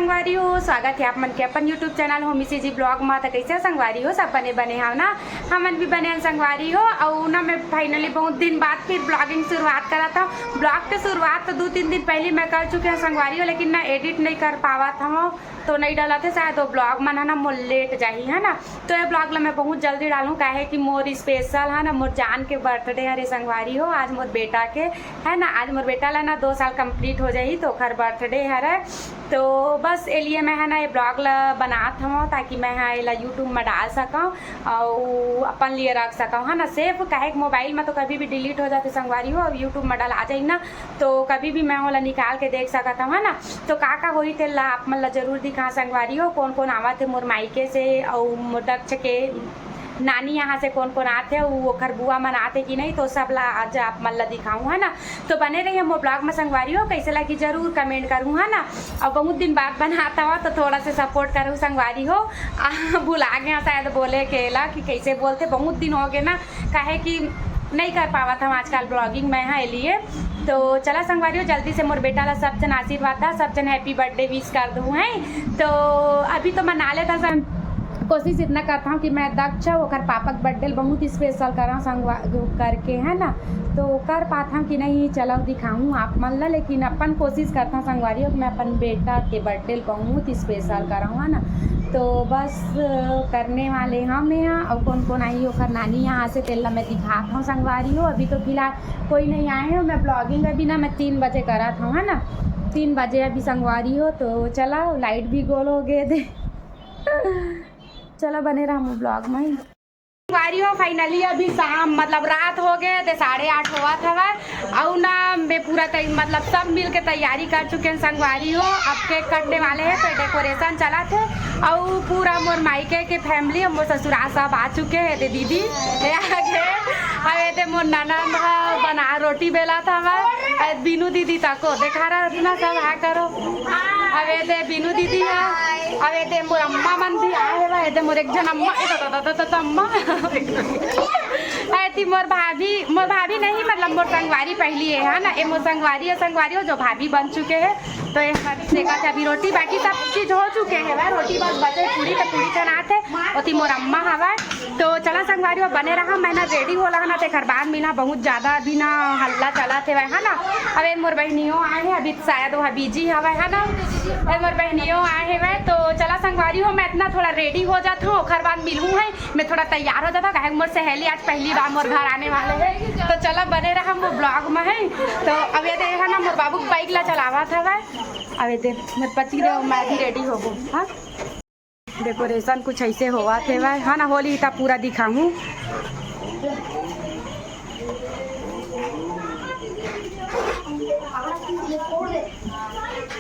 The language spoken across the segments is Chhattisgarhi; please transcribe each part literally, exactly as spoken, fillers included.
संगवारी हो, स्वागत हे आप मन के अपन YouTube channel Homi CG blog मा। त कइसे हो संगवारी हो, सब बने बने हव ना? हमन भी बने हन संगवारी हो। अउ ना मैं finally बहुत दिन बाद फिर ब्लॉगिंग शुरुआत करत हव। ब्लॉग के शुरुआत तो दू तीन दिन पहली मैं कर चुके हव संगवारी हो, लेकिन ना एडिट नइ कर पावत हव, तो नइ डलत हे, शायद वो ब्लॉग मन ह ना मोर लेट जाही, है ना। तो ये ब्लॉग ला मैं बहुत जल्दी डालूँ, काहे कि मोर स्पेशल है ना, मोर जान के बर्थडे हरे संगवारी हो, आज मोर बेटा के, है ना, आज मोर बेटा ला ना दो साल कंप्लीट हो जाही, तो ओखर बर्थडे हरे। तो बस ए लिए मैं है ना ये ब्लॉग ला बनात हवं, ताकि मैं हा एला YouTube में डाल सकूँ और अपन लिए रख सकूँ, है ना, सेफ। काहे कि मोबाइल में तो कभी भी डिलीट हो जाथे संगवारी हो, और YouTube में डला जाही ना, तो कभी भी मैं ओला निकाल के देख सकत हवं, है ना। तो का का होही तेला आप मन ला जरूर दिखा संगवारी हो, कौन कौन आवत हे मोर मायके से अउ मोर दक्ष के नानी यहाँ से कौन कौन आथे, उ ओखर बुआ मन आथे कि नहीं, तो सब ला आज आप मन ला दिखाऊं, है ना। तो बने रहिए मोर ब्लॉग में संगवारी हो, कैसे लगी जरूर कमेंट करूँ, है ना। अब बहुत दिन बाद बनात हवं तो थोड़ा से सपोर्ट करूँ संगवारी हो। आ, भुला गया शायद बोले के ला कि कैसे बोलते, बहुत दिन हो गए ना, काहे कि नहीं कर पावत हम आजकल ब्लॉगिंग में, है लिए। तो चला संगवारी हो, जल्दी से मोर बेटा ला सब जन आशीर्वाद दा, सब जन हैप्पी बर्थडे विश कर दूँ, है। तो अभी तो मना लेता सन, कोशिश इतना करता हूँ कि मैं दक्ष ओकर पापा के बर्थडे बहुत स्पेशल करा संगवा करके, है ना। तो कर पाता हूँ कि नहीं, चलो दिखाऊँ आप मन ला, लेकिन अपन कोशिश करता हूँ संगवारी हो कि मैं अपन बेटा के बर्थडे बहुत स्पेशल कराऊँ, है ना। तो बस करने वाले हम यहाँ, और कौन कौन आई ओकर नानी यहाँ से, तेला मैं दिखाता हूँ संगवारी हो। अभी तो फिलहाल कोई नहीं आए हो, मैं ब्लॉगिंग अभी ना मैं तीन बजे करा था, है ना, तीन बजे अभी संगवारी हो। तो चला, लाइट भी गोल हो गए दे। चला बने रहा ब्लॉग में। संगवारी हो, फाइनली अभी शाम मतलब रात हो गए ते साढ़े आठ होवत हवय। अउ ना मैं पूरा तै-, मतलब सब मिल के तैयारी कर चुके हैं संगवारी हो। अब केक कटने वाले हैं तो डेकोरेशन चला थे। अउ पूरा मोर मायके के फैमिली, मोर ससुरा सब आ चुके हैं। दे दीदी ये आ गए। अब ये दे मोर ननद ह बना रोटी बेला था मैं। ए, बीनू दीदी तको देखा रहा ना सब, हाय करो। अब ये दे बीनू दीदी है। अब ये दे मोर अम्मा मन भी आए हुआ है। दे मोर एक जन अम्मा, ए, तो, तो, तो, तो, तो अम्मा। ऐती मोर भाभी, मोर भाभी नहीं, मतलब मोर संगवारी पहली है, है ना। ये मोर संगवारी है, संगवारी हो जो भाभी बन चुके हैं। तो ये हर देखा थे अभी रोटी, बाकी सब चीज हो चुके हैं, वह रोटी बस बचे, पूरी तो पूरी चना थे। ओती मोर अम्मा हवा। तो चला संगवारी हो, बने रहा, मैं ना रेडी होला ना, तेखर बाद मिला। बहुत ज्यादा अभी ना हल्ला चला थे वह, है ना। अब ये मोर बहनियों आए हैं, अभी शायद वह बिजी हवा, है ना। ये मोर बहनियों आए हैं वह। तो चला संगवारी हो, मैं इतना थोड़ा रेडी हो जाता हूँ, ओखर बाद मिलूँ है। मैं थोड़ा तैयार हो जाता हूँ, काहे मोर सहेली आज पहली बार मोर घर आने वाले हैं। तो चला बने रहा वो ब्लॉग में है। तो अब ये दे है ना, मोर बाबू बाइक ला चलावा था वह। अब ये दे मोर पति देव, मैं भी रेडी हो गो। हाँ, डेकोरेशन कुछ ऐसे होवा थे वह, है ना। होली इतना पूरा दिखाऊँ।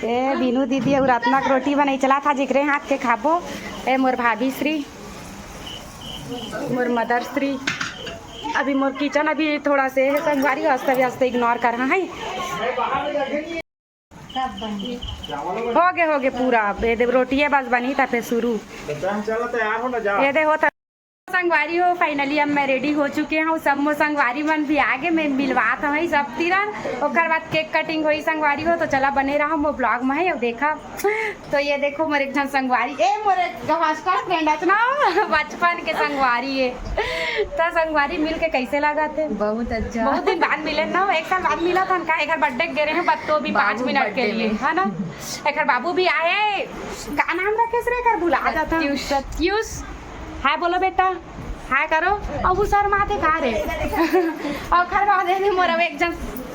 ए बीनू दीदी अउ रत्ना के रोटी बनई चला था, जिकरे हाथ के खाबो। ए मोर भाभी श्री, मोर मदर श्री। अभी मोर किचन अभी थोड़ा से है संगवारी, हंसते भी हंसते इग्नोर कर, हाँ है। हो गे, हो गे पूरा। अब ये दे रोटिए बस बनी था, फिर शुरू। तो चल, चलो तैयार हो ना, जाओ। ये दे होता संगवारी हो, फाइनली अब मैं रेडी हो चुके हूँ। सब मोर संगवारी मन भी आगे, मैं मिलवात हूँ सब तिरन। ओकर बाद केक कटिंग होई संगवारी हो, तो चला बने रहा मोर ब्लॉग में है। अब देखा तो ये देखो मोर एक झन संगवारी, ए मोर एक हॉस्टल फ्रेंड है ना, बचपन के संगवारी है। तो संगवारी मिल के कैसे लगा थे? बहुत अच्छा। बहुत दिन बाद मिले ना, एक साल बाद मिला था ना, एकर बर्थडे गे रहे हैं, बस तो भी पाँच बाबू मिनट के birthday लिए, में। है ना। एकर बाबू भी आए, का नाम रखे रे एकर, भुला जाता हूँ। प्रत्युष। प्रत्युष, हाय बोलो बेटा, हाय करो। अब वो शर्माथे का रे। ओकर बाद ये मोर अब एक झन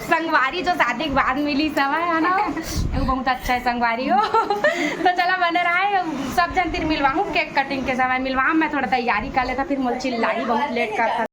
संगवारी जो शादी के बाद मिली समय, है ना, वो बहुत अच्छा है संगवारी हो। तो चला बने रहा है, सब झन तिर मिलवाऊँ, केक कटिंग के समय मिलवाऊँ। मैं थोड़ा तैयारी कर लेता, फिर मोर चिल्लाई बहुत लेट करता।